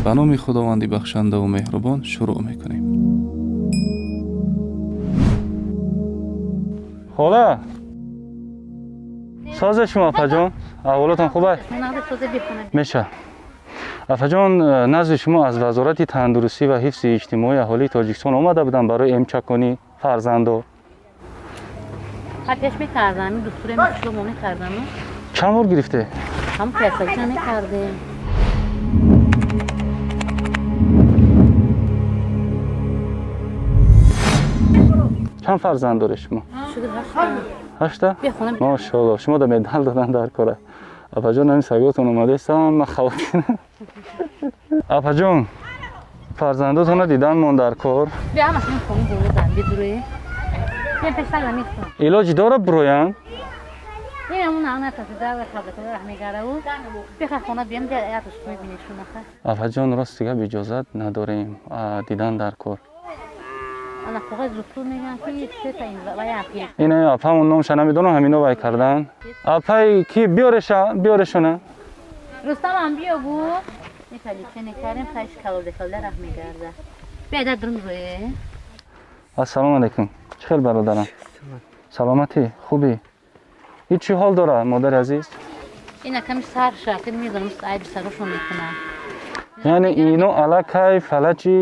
Ба номи Худованди бахшандаву меҳрубон шурӯъ мекунем. Хола, созе шумо, апаҷон, аҳволотон хуб аст? Меша, апаҷон, назди шумо аз Вазорати тандурустӣ ва ҳифзи иҷтимоии аҳолии Тоҷикистон омада будам барои эмчаконӣ фарзандо. Пеш мекардам, духтуре мекардам. Чанд бор гирифте? Ҳам пясача мекардем. Чанд фарзанд доред шумо? Ҳашта? Машоалло, шумо да медал додан дар кора. Апаҷон, ҳамин саготон омадестам, ман хавотир. Апаҷон, фарзандотонро дидан мон дар кор. Илоҷ дора бироянд? Апаҷон, рост гап, иҷозат надорем дидан дар кор. Ина апамон номша намедонам, ҳамино вай кардан. Апай ки биёреша, биёрешона. Рустамам биё гу. Кардем, калолдекалда раҳ мегарда. Биё дар рӯе. Ассалому алайкум. Чӣ хел, бародарам? Саломатӣ, хубӣ? Ин чӣ ҳол дора, модари азиз? Ина ками сар шакл медонам, айби сарошон мекунам. Яъне ино аллакай фалаҷи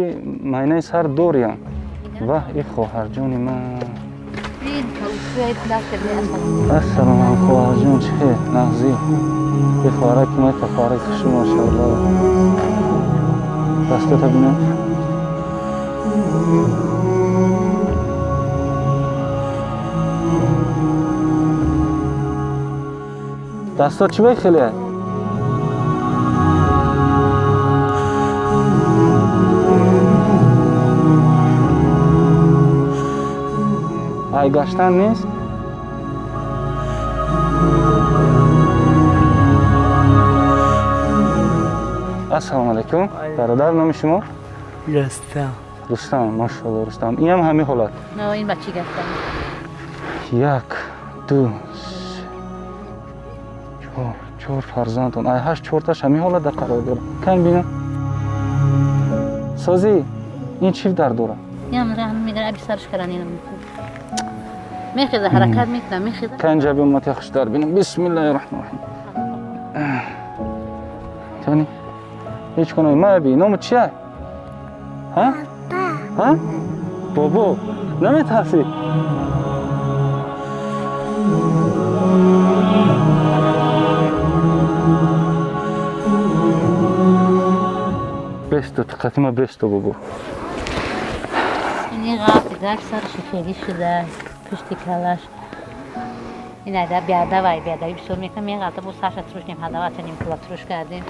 майнаи сар дориян. Ваҳ, и хоҳарҷони ман. Ассалому алайкум, хоҳарҷон, чӣ хел, нағзӣ? И хоҳараки ман, хоҳараки хушу, машоалло. Дастота бинам. Дастот чӣ бай хеле? Ай гаштан нест? Ассалому алайкум, бародар, номи шумо? Рустам. Рустам, машоалло, Рустам. Инам ҳамин ҳолат? Ин бачи гаштан. Як, ду, се, чор, чор фарзандон. Ай ҳашт, чорташ ҳамин ҳолатда қарор дорад. Кам бинам. Созӣ, ин чӣ дард дорад? Инам раҳм мегара, аби сарш каран инам. Мехеза, ҳаракат мекунам, мехеза. Канҷа биомад, яхш дар бинам. Бисмиллаҳи раҳмони раҳим. Тани? Ҳеҷ кунай, ма би, номи чия? Ҳа? Ҳа? Бобо, наметарсӣ? Бесто, қатима бесто, бобо. Ини ғафт гаш сарш хелӣ шуда, пушти калаш. Ин айда биада вай биадави бисёр мекунам, меғалта бо сарша туруш нем, ҳадава ним кула туруш кардем.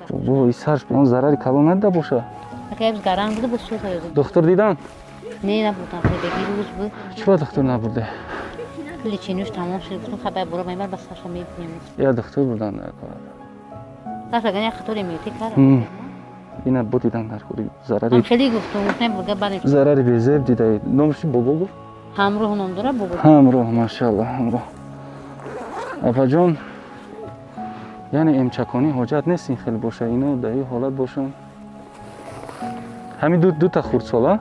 Бобо, и сарш он зарари калон надида боша? Акай гаранг буда, бо шуд. Духтур дидан? Не, набурдам, хелеги рӯз буд. Чӣ ба духтур набурде? Лечениюш тамом шуд, гуфтам хабар буро мебар, ба сарша мебинем. Я духтур бурдан дар кор. Сарша ган як хатори меоти кардам. Ина бо дидан дар кори зарари. Хеле гуфтам, гуфтам бурга барем. Зарари безеб дидаед. Номаш бобо гуфт? Ҳамроҳ ном дора бобо. Ҳамроҳ, машаалло, ҳамроҳ. Апаҷон, яъне эмчаконӣ ҳоҷат нест ин хел боша, ино дар ин ҳолат бошанд. Ҳамин дута хурдсола?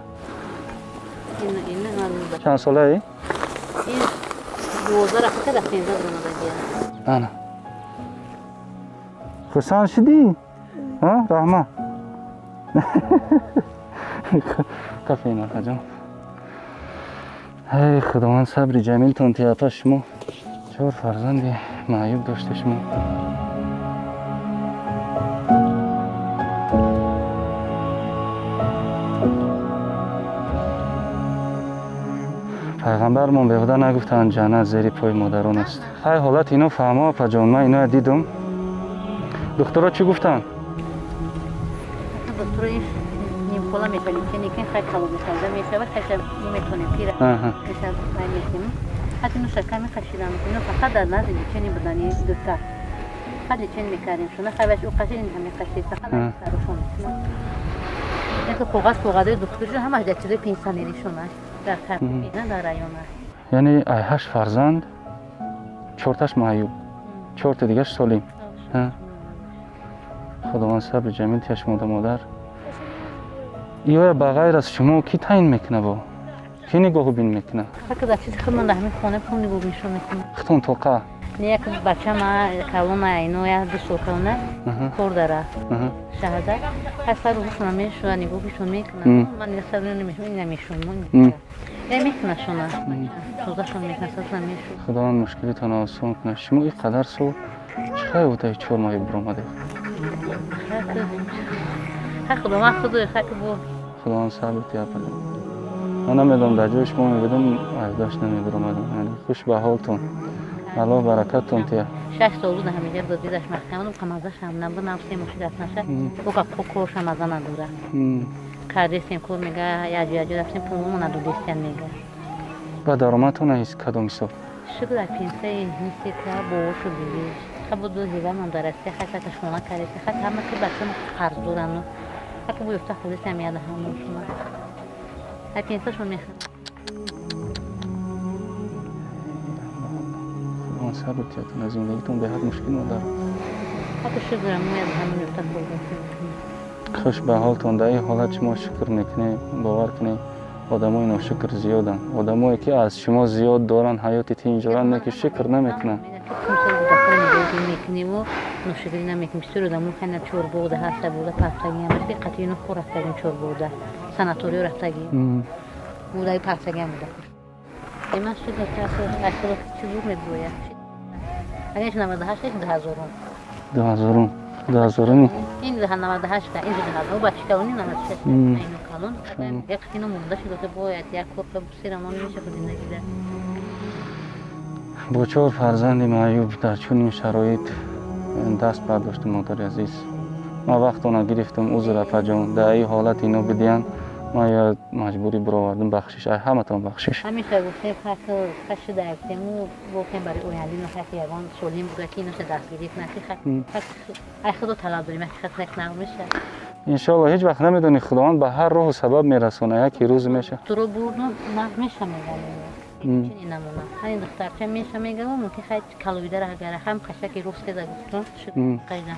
Чанд солае? Ана. Хурсанд шудӣ? Ҳа, раҳмат. Кафе апаҷон. Эй Худованд, сабри ҷамилтон ти, апа, шумо чор фарзанди маъюб доште шумо. Пайғамбармон беҳуда нагуфтанд, ҷаннат зери пои модарон аст. Ҳай, ҳолат ино фаҳмо, апаҷон, ман иноя дидум. Духтуро чӣ гуфтанд? Духтуро нимхола мешавад, лечение кен хай калон мешавад, мешавад, хайша метонем пира. Мешавад, мекунем. Ҳатто ино шакар мекашидам, ино фақат дар назди лечение будани дута. Фақат лечение мекардем. Шуна хай ваш ӯ қашид, ин ҳам мекашид, фақат сарушон. Яке коғаз коғазои духтуршон ҳамаш дар чизои пенсионеришон аст. Дар карбина дар района. Яъне ай ҳашт фарзанд чорташ маъюб, чорта дигаш солим. Худованд сабри ҷамил тия шумо да модар. Иоя ба ғайр аз шумо кӣ таъин мекуна бо? Кӣ нигоҳу бин мекуна? Ҳака дар чизи худмон дар ҳамин хона худмон нигоҳ нишон мекунам. Худтон тоқа? Не, як бачама калона, ино як ду сол калона кор дара шаҳрда. Ҳар сар рӯзшона мешуа, нигоҳишон мекунад. Ман сар намешум. Я мекунашона. Созашон мекунад, созашон мешу. Худованд мушкилитонро осон кунад. Шумо ин қадар сол чӣ хай одаи 4 моҳи биромадед? Ха Худованд худо хак бо. Худованд сабр тия падар. Ман намедонам дар ҷои шумо мебудам, аз дашт намебиромадам. Яъне хуш ба ҳолтон. Аллоҳ баракаттон тия. 6 сол буд ҳаминҷа буд, дидаш маҳкама буд, қамазаш ҳам набуд, нам се моши даст наша. Ока корш ҳам аза надора. Кардестем кор мега, яҷо яҷо рафтем, пулмо надодестем мега. Ба даромадтон ҳис кадом ҳисоб? Шукр дар пенсияи ниси ка боошу бибиш. Ха буд зивамам дар Россия, ха сата шона кардест, ха ҳама ки бачам қарз дорану. Ха ки буёфта худистам яда ҳамошуна. Ха пенсияшон мехӯрам. Худованд сабр тиятон, аз зиндагитон беҳад мушкил модар. Ҳатто шукрам мо яда ҳамон ёфта хӯрдем. Хуш ба ҳолтон, дар ин ҳолат шумо шукр мекунед, бовар кунед, одамои ношукр зиёданд. Одамое ки аз шумо зиёд доранд, ҳаёти тинҷоранд, не ки шукр намекунанд. Мекунему ношукрӣ намекунем. Бисёр одамо хайна чорбоғда ҳаста буда, партагиам ки қатъи ино хор рафтагим чорбоғда, санаториё рафтагим. Будаи партагиам буда. Ман шукр кардам, чӣ буд мебояд. Агар 98 2000. 2000. 2000. Ин 98 ин 2000 бачи калони 96 ино калон. Як ино монда шуда ки бояд як кор сирамон мешавад зиндагида. Бо 4 фарзанди маъюб дар чунин шароит даст бардоштем, модари азиз. Ман вақтона гирифтам, узр апаҷон, дар ин ҳолат ино бидиҳанд, ман я маҷбурӣ бировардам, бахшиш, ай ҳаматон бахшиш. Ҳамеша гуфтем, хак шуда гуфтем, гуфтем барои оянда ино хак ягон солим буда ки иноша дастгирӣ кунад, ки хак ай худо талаб дорем, хак хак намеша. Иншоалло ҳеҷ вақт намедонӣ, Худованд ба ҳар роҳу сабаб мерасона, яке рӯз меша. Туро бурду меша мегӯям. Чунин намуна. Ҳамин духтарча меша мегӯям, мумкин хай каловидара агар ҳам қашаки рӯз кеда гуфтум, шуд қайда.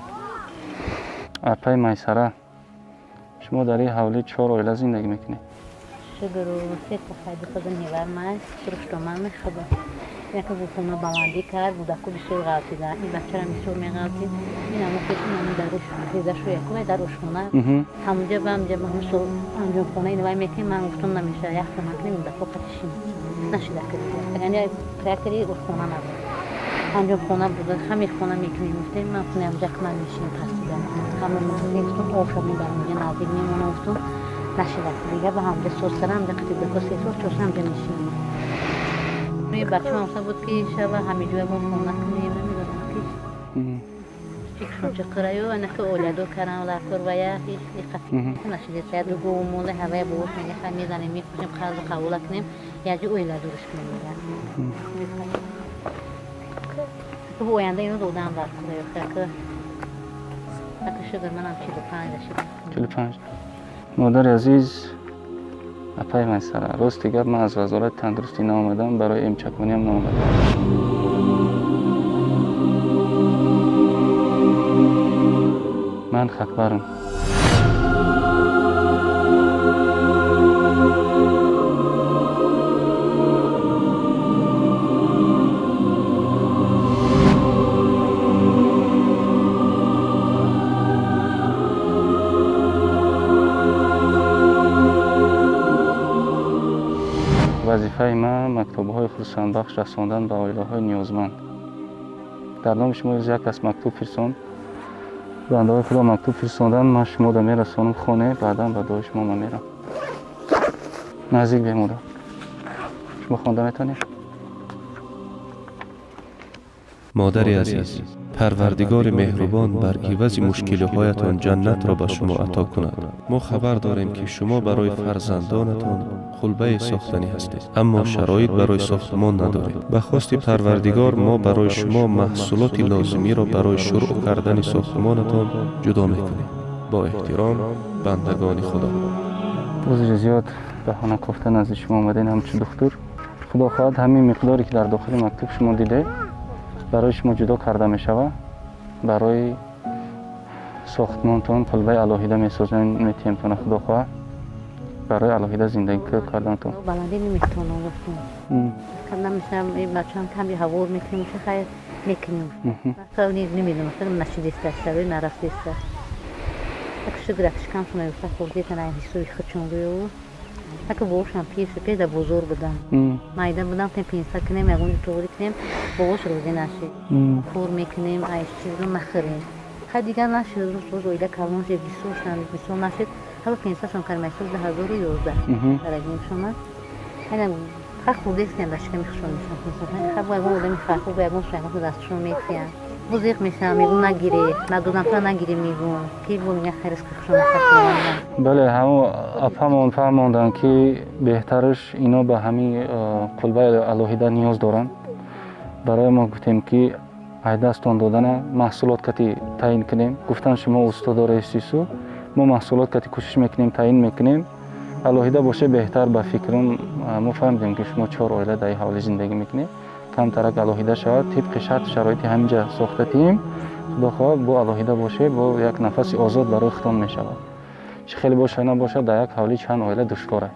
Апаи Майсара, шумо дар ин ҳавлӣ 4 оила зиндагӣ мекунед? Шукру, се та хай ду та невар ман, суруштоман мехӯрам. Яке бухона баландӣ кард, будаку бисёр ғалтида. Ин бачара бисёр меғалтид. Ин ҳамо хеш ин ҳамо дар хеза шуя кунай дар ошхона. Ҳамунҷа ба ҳамунҷа ба ҳамун сол анҷомхона ин вай мекунем, ман гуфтам намеша, як хона кунем, будаку қатишин. Нашида кардем. Агар проектори ошхона набуд. Анҷомхона буда, хамир хона мекунем, гуфтем, ман хона ҳамунҷа кунам мешинем пастида. Ҳамон гуфтам, об шаб мебарам, инҷа наздик мемонам, гуфтам, нашида. Дига ба ҳамунҷа соз кардам, ҳамунҷа қатӣ будаку се сол, чор сол ҳамунҷа мешинем. Бачаам гуфта буд ки шаба ҳамиҷоя мо хона кунем, намедонам ки фикршон чӣ қираю, анаки оиладор кардан ларкор вая ҳеҷ диққат нашида. Саяд гӯмонда ҳавая бобош мега, хай мезанем, мефурӯшем, қарзу қабула кунем, яҷи оиладорш кунем мега. Оянда ино додам дар худоё, ака шукр, манам 45 шудам. 45. Модари азиз, апаи Майсара, рости гап ман аз вазорати тандурустӣ наомадам, барои эмчакониам наомадам. Ман хакбарам. Вазифаи ман мактубҳои хурсандбахш расондан ба оилаҳои ниёзманд. Дар номи шумо як кас мактуб фирсон, бандаҳои худо мактуб фирсондан, ман шуморо мерасонам хоне, баъдан ба дуои шумо ман мерам. Наздик бемонам. Шумо хонда метавонед? Модари азиз, парвардигори меҳрубон бар ивази мушкилиҳоятон ҷаннатро ба шумо ато кунад. Мо хабар дорем ки шумо барои фарзандонатон қулбае сохтанӣ ҳастед, аммо шароит барои сохтмон надоред. Ба хости парвардигор мо барои шумо маҳсулоти лозимиро барои шурӯъ кардани сохтмонатон ҷудо мекунем. Бо эҳтиром, бандагони Худо. Узри зиёд баҳона кофта назди шумо омадем ҳамчун духтур. Худо хоҳад ҳамин миқдоре ки дар дохили мактуб шумо дидед барои шумо ҷудо карда мешавад барои Сохтмонтон кулбаи алоҳида месозем, метиҳемтона, худо хоҳад, барои алоҳида зиндагӣ кардантон. Баландӣ наметавонам, гуфтам. Намешавам, бачаам ками ҳавор мекунем, хайр мекунем. Намедонам, нашидиста, шарои нарафтиста. Так шукр, шикамшон наёфта, хурдетан ай ҳисоби худшон гӯё. Так бобошам пир шуд, пеш дар бозор будам. Майда будам, тем пенса кунем, ягон туғри кунем, бобош розӣ нашид. Кор мекунем, ай чизро нахӯрем. Хай дигар нашуд, рӯз рӯз оила калон шуд, бисёр шуд, бисёр нашуд. Ҳало пенсашон кардем, ай соли 2011. Дарагимшона. Айна хай хурдестем, дар шиками худшон мешавам пенса. Хай бо ягон одами фарху, бо ягон ягон дастшон метиҳанд. Бузиқ мешавам, мегӯм нагире, надодам тура нагире, мегӯм. Ки бо мега хай ризқи худшон нахӯранд. Бале, ҳамо апамон фаҳмонданд, ки беҳтараш ино ба ҳамин қулбаи алоҳида ниёз доранд. Барои мо гуфтем, ки ай дастон додана маҳсулот кати таъин кунем. Гуфтанд, шумо устодори сису, мо маҳсулот кати кӯшиш мекунем, таъин мекунем. Алоҳида боше беҳтар ба фикрам. Мо фаҳмидем, ки шумо чор оила дар ин ҳавлӣ зиндагӣ мекунед. Камтарак алоҳида шавад, тибқи шарту шароити ҳаминҷа сохта тиҳем. Худо хоҳад, бо алоҳида боше, бо як нафаси озод барои худтон мешавад. Чӣ хеле боша набошад, дар як ҳавлӣ чанд оила душвор аст.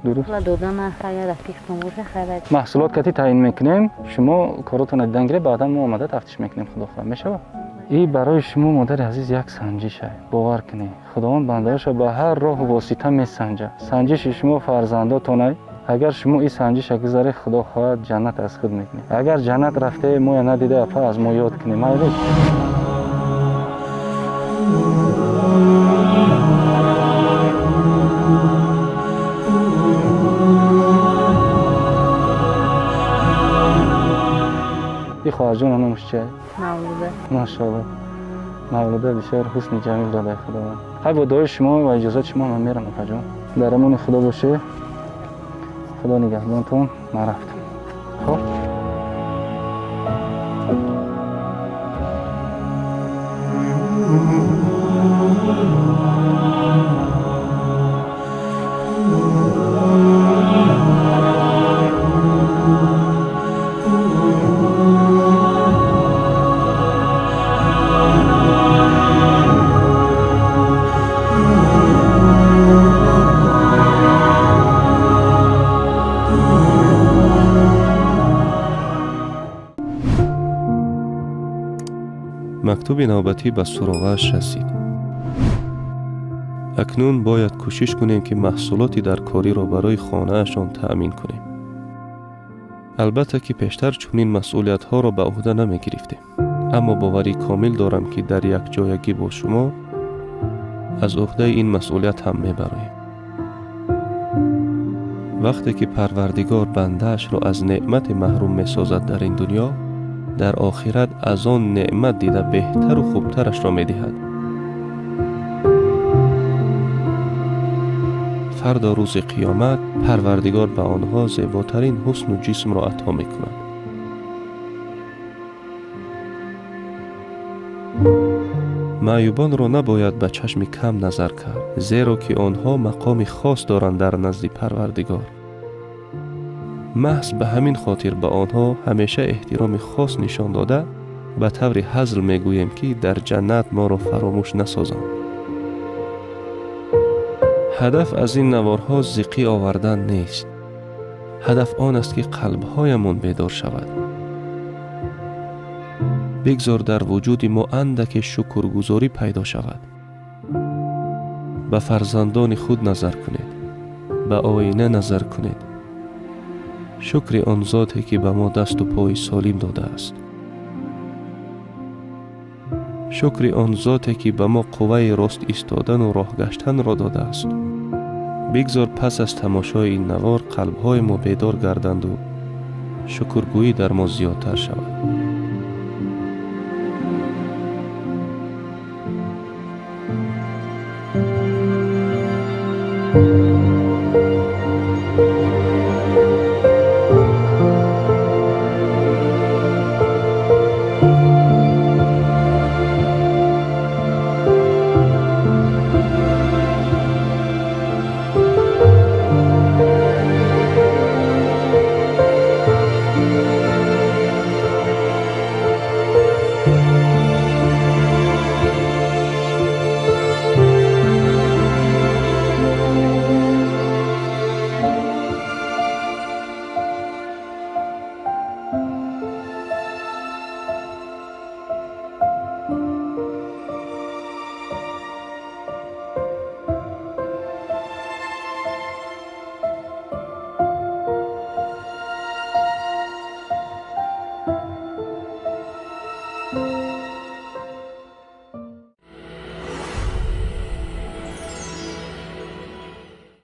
Дуруст? Маҳсулот кати таъин мекунем, шумо коротонро дидан гиред, баъдан мо омада тафтиш мекунем, худо хоҳад, мешавад. И барои шумо, модари азиз, як санҷиш ай. Бовар кунед, Худованд бандаҳоша ба ҳар роҳу восита месанҷад. Санҷиши шумо фарзандотон ай. Агар шумо ин санҷиша гузаред, худо хоҳад, ҷаннат аз худ мекунед. Агар ҷаннат рафте, моя надида, апа, аз мо ёд кунед, майли. И хоҳарҷона номаш чия? Мавлуда. Машоалло, Мавлуда бисёр ҳусни ҷамил додай Худованд. Хай, бо дуои шумо ва иҷозати шумо ман мерам, апаҷон. Дар амони Худо боше, Худо нигаҳбонтон. Ман рафтам. Хоб. Мактуби навбатӣ ба суроғааш расид. Акнун бояд кӯшиш кунем, ки маҳсулоти даркориро барои хонаашон таъмин кунем. Албатта, ки пештар чунин масъулиятҳоро ба ӯҳда намегирифтем, аммо боварӣ комил дорам, ки дар якҷоягӣ бо шумо аз ӯҳдаи ин масъулият ҳам мебароем. Вақте ки Парвардигор бандаашро аз неъмате маҳрум месозад дар ин дунё, дар охират аз он неъмат дида беҳтару хубтарашро медиҳад. Фардо рӯзи қиёмат Парвардигор ба онҳо зеботарин ҳусну ҷисмро ато мекунад. Маъюбонро набояд ба чашми кам назар кард, зеро ки онҳо мақоми хос доранд дар назди Парвардигор. Маҳз ба ҳамин хотир ба онҳо ҳамеша эҳтироми хос нишон дода, ба таври ҳазл мегӯем, ки дар ҷаннат моро фаромӯш насозанд. Ҳадаф аз ин наворҳо зиқӣ овардан нест. Ҳадаф он аст, ки қалбҳоямон бедор шавад. Бигзор дар вуҷуди мо андаке шукргузорӣ пайдо шавад. Ба фарзандони худ назар кунед, ба оина назар кунед. Шукри он зоте, ки ба мо дасту пои солим додааст. Шукри он зоте, ки ба мо қувваи рост истодану роҳ гаштанро додааст. Бигзор пас аз тамошои ин навор қалбҳои мо бедор гарданду шукргӯӣ дар мо зиёдтар шавад.